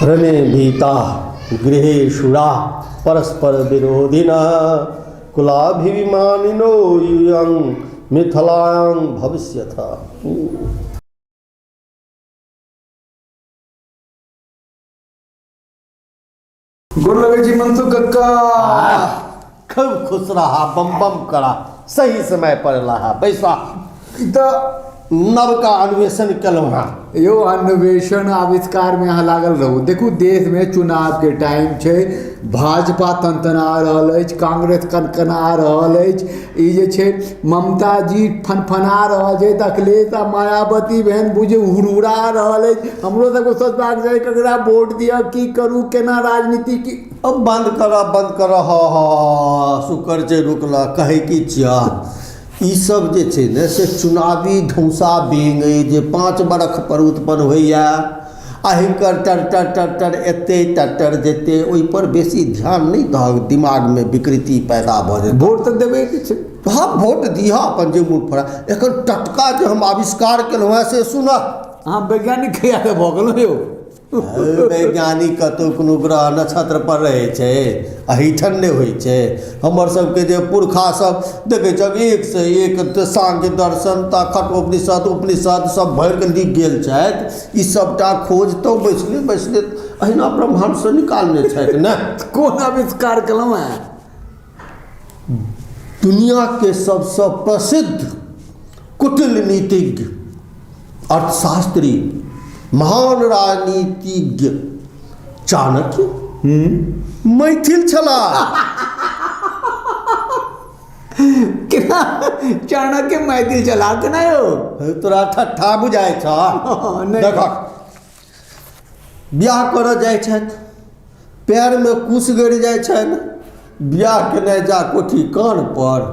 रणे भीता गृहे शूरा परस्पर विरोधिनः कुलाभिमानिनो यूयं मिथिलायां भविष्यथ। गोर लगै छी मनसुख कक्का। खूब खुश रहा, बम बम करा, सही समय पर लहा बैसा। ई तऽ नवका अन्वेषण केलहुँ हँ। यौ, अन्वेषण आविष्कारमे अहाँ लागल रहू। देखू, देशमे चुनावके टाइम छै, भाजपा तनतना रहल अछि, कांग्रेस कनकना रहल अछि, ई जे छै ममता जी फनफना रहल छथि, अखिलेश आ मायावती बहन बुझे हुरहुरा रहल अछि। हमरो सबके सोचबाक चाही, ककरा वोट दिअ, की करू, केना राजनीति की। अब बंद कर, बंद कर। ह ह, शुक्र छै रुकल। कहै की छियह, ई सब जे छै ने से चुनावी धौंसा बेंग अइ जे 5 बरख पर उत्पन्न होइए आ हिनकर टर टर टर टर एतै, टर टर जेतै। ओहिपर बेसी ध्यान नहि दहक, दिमागमे विकृति पैदा भऽ जेतै। वोट तऽ देबे के छै। हँ, वोट दिहऽ अपन जे मोन फड़ा। एखन टटका जे हम आविष्कार केलहुँ हेँ से सुनह। अहाँ वैज्ञानिक कहिया भऽ गेलहुँ यौ? वैज्ञानिक कतहु कोनो ग्रह नक्षत्र पर रहै छै? एहिठाम नहि होइ छै। हमर सबके जे पुरखा सब देखै छहक, एक से एक सांख्य दर्शन तऽ कठोपनिषद उपनिषद सब भरि कऽ लिख गेल छथि। ई सबटा खोज तऽ बैसले बैसले अहिना ब्रह्माण्डसँ निकालने छथि ने। कोन आविष्कार केलहुँ हेँ? दुनियाके सबसँ प्रसिद्ध कुटिल नीतिज्ञ, अर्थशास्त्री, महान राजनीतिज्ञ चाणक्य मैथिल छलाह। केना चाणक्य मैथिल छलाह, केना यौ? हे, तोरा ठट्ठा बुझाइ छह? नहि। देखक, बियाह करऽ जाइ छथि, पैरमे कुश गड़ि जाइ छनि। बियाह केनाइ जा कोठी कान पर,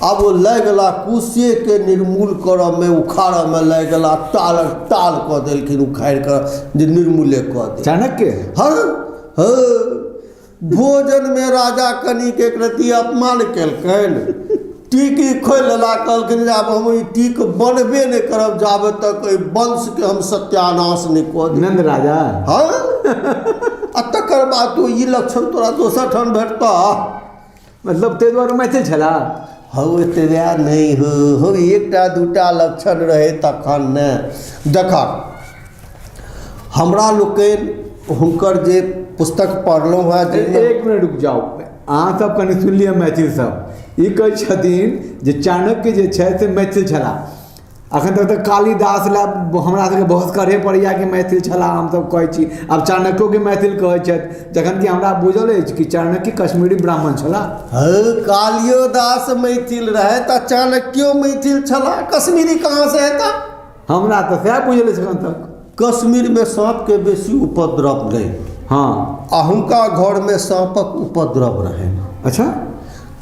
आब ओ लागि गेला कुशेके निर्मूल करऽमे, उखाड़ऽमे लागि गेला। टाल टाल कऽ देलखिन उखाड़ि कऽ जे निर्मूले कऽ दे। चाणक्य? हँ हँ। भोजनमे राजा कनिक एक रत्ती अपमान केलकनि, टीकी खोलि लेला। कहलखिन जे आब हम ई टीक बनबे नहि करब जाबे तक एहि वंशके हम सत्यानाश नहि कऽ दी। नंद राजा? हँ। आ तकर बाद तो ई लक्षण तोरा दोसर ठाम भेटतह? मतलब ताहि दुआरे मैथिल छलाह? हौ, एतबे नहि हो हौ, एकटा दूटा लक्षण रहै तखन ने। देखक, हमरा लोकनि हुनकर जे पुस्तक पढ़लहुँ हेँ जाहिमे एक मिनट रुक जाउ, अहाँ सब कनि सुनि लिअ। मैथिल सब ई कहै छथिन जे चाणक्य जे छथि से मैथिल छलाह। अखन तक तऽ कालिदास लए हमरा सबके बहस करहे पड़ैया कि मैथिल छलाह, हमसब कहै छी। आब चाणक्योके मैथिल कहै छथि, जखन कि हमरा बुझल अछि कि चाणक्य कश्मीरी ब्राह्मण छलाह। हौ, कालियोदास मैथिल रहथि आ चाणक्यो मैथिल छलाह। कश्मीरी कहाँसँ हेता? हमरा तऽ सएह बुझल अछि एखन तक। कश्मीरमे साँपके बेसी उपद्रव नहि। आ हुनका घरमे साँपक उपद्रव रहनि।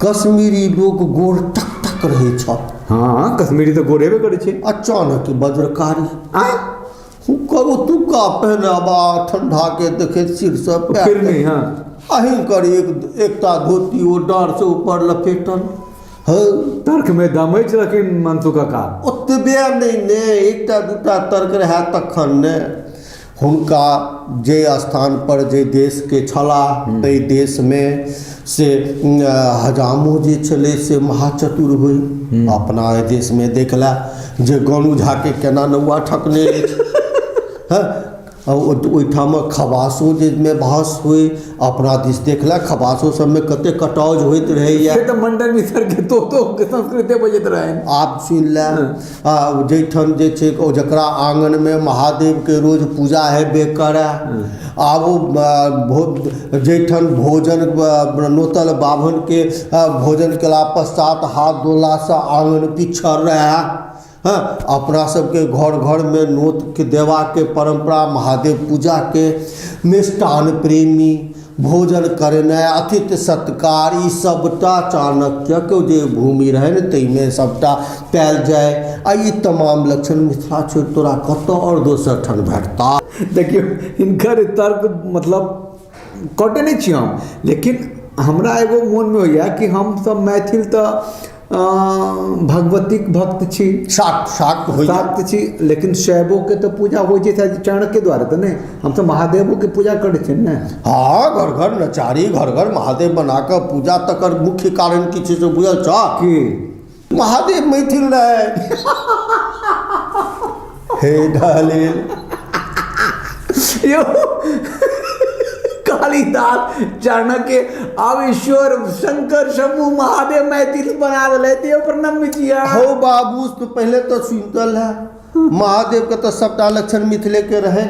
कश्मीरी लोक गोर टक टक रहै छल। हँ, कश्मीरी तऽ गोर हेबे करै छै। अचानक वज्रकारी आँय हुनकर ओतुका पहनावा, ठंडाके देखैत सिरसँ पैर फिरनी। हँ। आ हिनकर एक एकटा धोती ओ डाँड़सँ ऊपर लपेटल। हँ। तर्कमे दम अछि लेकिन मनसुख काका। ओतबे नहि ने, एकटा दूटा तर्क रहए तखन ने। हुनका जे स्थान पर जे देशके छलाह ताहि देशमे से हजामो जे छलै से महाचतुर होइ। अपना एहि देशमे देख लए जे गोनू झाके केना नौआ ठकने अछि। हँ, ओहिठामक खवासो जाहिमे बहस होइ। अपना दिस देख लए, खवासो सबमे कते कटाउज होइत रहैया। से तऽ मंडन मिसर के तो संस्कृते बजैत रहनि। आब सुनि लए, आ जाहिठाम जे छै ओ जकरा आङ्गनमे महादेवके रोज पूजा हेबे करए, आब ओ जाहिठाम भोजन नोतल बाभनके भोजन केला पश्चात हाथ धोलासँ आङ्गन पिच्छर रहए। हँ, अपना सबके घर घरमे नोतके देबाके परम्परा, महादेव पूजाके, मिष्टान्न प्रेमी, भोजन करेनाइ, अतिथि सत्कार, ई सबटा चाणक्यक जे भूमि रहनि ताहिमे सबटा पायल जाय। आ ई तमाम लक्षण मिथिला छोड़ि तोरा कतऽ आओर दोसर ठाम भेटतह? देखियौ, हिनकर तर्क मतलब कटै नहि छी हम, लेकिन हमरा एगो मोनमे होइए कि हमसब मैथिल तऽ भगवतीक भक्त छी। शाक्त शाक्त होइए। शाक्त छी, लेकिन शैवोके तऽ पूजा होइ छै शायद चाणक्य द्वारा तऽ नहि? हमसब महादेवोके पूजा करै छियै ने। हँ, घर घर नचारी, घर घर महादेव बना कऽ पूजा। तकर मुख्य कारण की छै से बुझल छह? की? महादेव मैथिल रहै। हे ढहलेल। यौ कालिदास, चाणक्य, आब ईश्वर शंकर, शंभु, महादेव मैथिल बना देलथि। यौ प्रणम्य जी। हौ बाबू, तू पहिले तऽ सुनितल है, महादेवके तऽ सबटा लक्षण मिथिलेके रहै।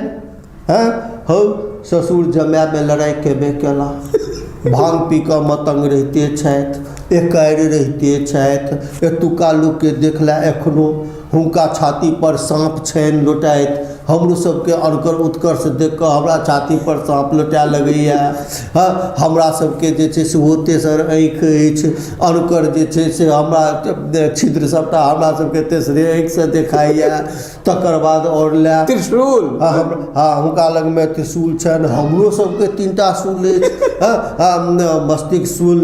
हैं हौ, ससुर जमायमे लड़ाइ केबे केला, भांग पी कऽ मतंग रहिते छथि, एकारि रहिते छथि। एतुका लोकके देखला एखनो हुनका छातीपर साँप छनि लोटाइत। हमरो सबके अनकर उत्कर्ष देख कऽ हमरा छातीपर साँप लोटाए लगैए। हँ, हमरा सबके जे छै से ओहो तेसर आँखि अछि। अनकर जे छै से हमरा छिद्र सबटा हमरा सबके तेसरे आँखिसँ देखाइए। तकर बाद आओर लए त्रिशूल। हँ, हुनका लगमे त्रिशूल छनि, हमरो सबके 3टा शूल अछि। हँ, मस्तिष्क शूल,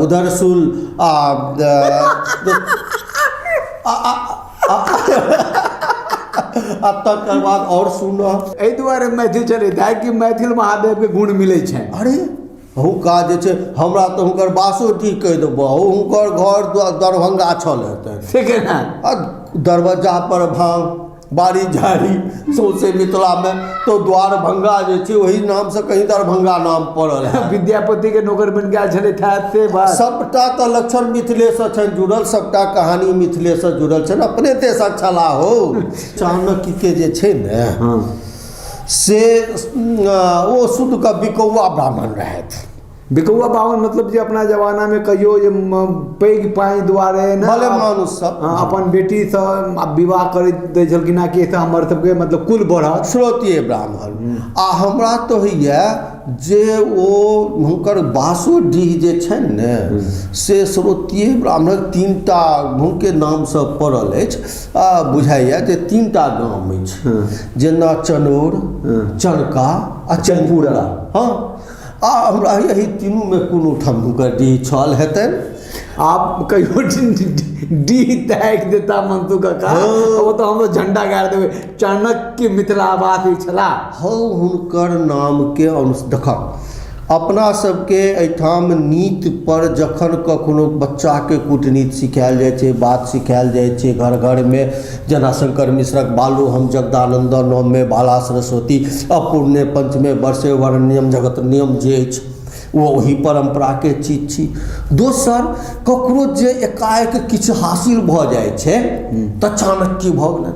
उदर शूल आ तकर बाद आओर सुनह। एहि दुआरे मैथिल चलैत है कि मैथिल महादेवके गुण मिलै छनि। अरे हुनका जे छै, हमरा तऽ हुनकर बासो ठीक कहि देबह। हुनकर घर दरभंगा छल हेतै। से केना? आ दरवज्जा पर भांग, बाड़ी झाड़ी सौंसे मिथिलामे, तो द्वारभंगा जे छै ओहि नामसँ कहीं दरभंगा नाम पड़ल है। विद्यापति के नौकर बनि गेल छलथि है से बात। सबटा तऽ लक्षण मिथिलेसँ छनि जुड़ल, सबटा कहानी मिथिलेसँ जुड़ल छनि। अपने देशक छलाह हो। चाणक्यके जे छै ने, से ओ शुद्ध कऽ बिकौआ ब्राह्मण रहथि। बिकौआ बावन मतलब जे अपना जमानामे कहियो जे पैघ पाइ दुआरे ने भले मानुष सब। हँ, अपन बेटीसँ विवाह कर दै छलखिन हँ कि एहिसँ हमर सबके मतलब कुल बढ़त। श्रोतीय ब्राह्मण। आ हमरा तऽ होइए जे ओ हुनकर बासोडीह जे छनि ने, से श्रोतीय ब्राह्मणक 3टा हुनके नामसँ पड़ल अछि। आ बुझाइए जे 3टा गाम अछि, जेना चनौर, चनका आ चनपुरा। हँ, आ हमरा एहि तीनूमे कोनो ठाम हुनकर डीह छल हेतनि। आब कहियो डीह ताकि देता मंतू काका, ओ तऽ हम झंडा गाड़ि देबै, चाणक्य मिथिलावासी छलाह। हौ, हुनकर नामके अनुसार देखऽ, अपना सबके एहिठाम नीति पर जखन कखनो बच्चाके कूटनीति सिखायल जाइ छै, बात सिखायल जाइ छै घर घरमे, जेना शंकर मिश्रक बालो हम जगदानन्द नवमे बाला सरस्वती अपूर्णे पंचमे वर्षे वर्ण्यम जगत नियम जे अछि, ओ ओही परम्पराके चीज छी। दोसर, ककरो जे एकाएक किछु हासिल भऽ जाइ छै तऽ चाणक्य भऽ गेलै।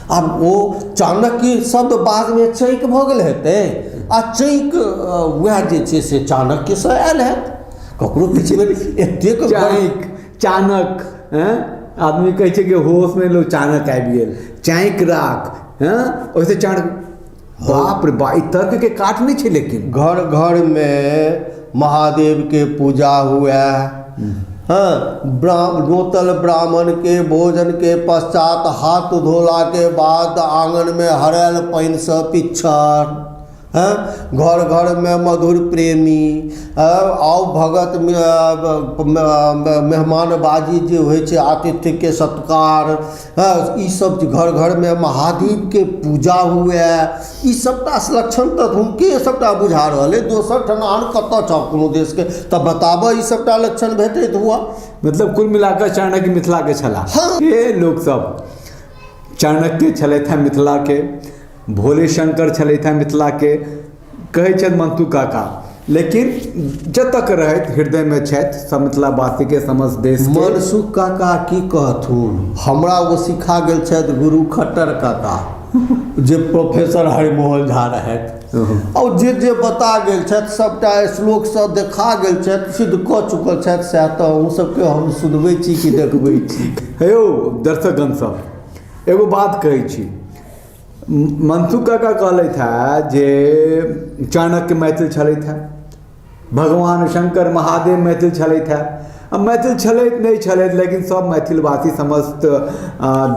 आब ओ चाणक्य शब्द बादमे चैक भऽ गेल हेतै, आ चैक वएह जे छै से चाणक्यसँ आयल हैत। ककरो किछु भेल एतेक चाणक चाणक हैं, आदमी कहै छै कि होशमे लोक चाणक आबि गेल, चाँकि राख हैं, ओहिसँ चाणक। बाप रे बा, ई तर्कके काट नहि छै लेकिन। घर घरमे महादेवके पूजा हुए। हँ, नोतल ब्राह्मणके भोजनके पश्चात हाथ धोलाके बाद आङनमे हरायल पानिसँ पिच्छर। हँ, घर घरमे मधुर प्रेमी आउ भगत, मेहमानबाजी जे होइ छै, आतिथ्यके सत्कार। हँ, ई सब जे घर घरमे महादेवके पूजा हुए, ई सबटा लक्षण तऽ हुनके सबटा बुझा रहल अइ। दोसर ठाम आन कतऽ छऽ कोनो देशके तऽ बताबऽ ई सबटा लक्षण भेटैत हुअ। मतलब कुल मिलाकऽ चाणक्य मिथिलाके छलाह। हँ। हे लोक सब, चाणक्य छलथि हेँ मिथिलाके, भोले शंकर छलथि हेँ मिथिलाके, कहै छथि मंतू काका, लेकिन जतऽ रहथि हृदयमे छथि सब मिथिलावासीके, समस्त देशके। मनसुख काका की कहथुन, हमरा ओ सिखा गेल छथि गुरु खट्टर काका, जे प्रोफेसर हरिमोहन झा रहथि, आओर जे जे बता गेल छथि सबटा श्लोकसँ देखा गेल छथि, सिद्ध कऽ चुकल छथि, सएह तऽ अहूँ सबके हम सुनबै छी कि देखबै छी। हे यौ दर्शकगण सब, एगो बात कहै छी, मनसुख काका कहलथि हँ जे चाणक्य मैथिल छलथि हँ। भगवान शंकर महादेव मैथिल छलथि हेँ। आ मैथिल छलथि नहि छलथि, लेकिन सब मैथिलवासी समस्त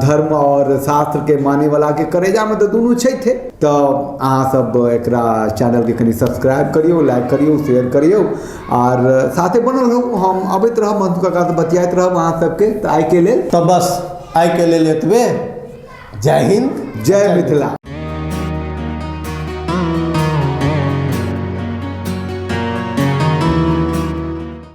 धर्म आओर शास्त्रके मानैवलाके करेजामे तऽ दुनू छैथे। तऽ अहाँ सब एकरा चैनलके कनि सब्सक्राइब करियौ, लाइक करियौ, शेयर करियौ आर साथे बनल रहू। हम अबैत रहब, मंतू काकासँ बतियाइत रहब अहाँ सबके। तऽ आइके लेल तऽ बस आइके लेल एतबे। जय हिंद, जय मिथिला।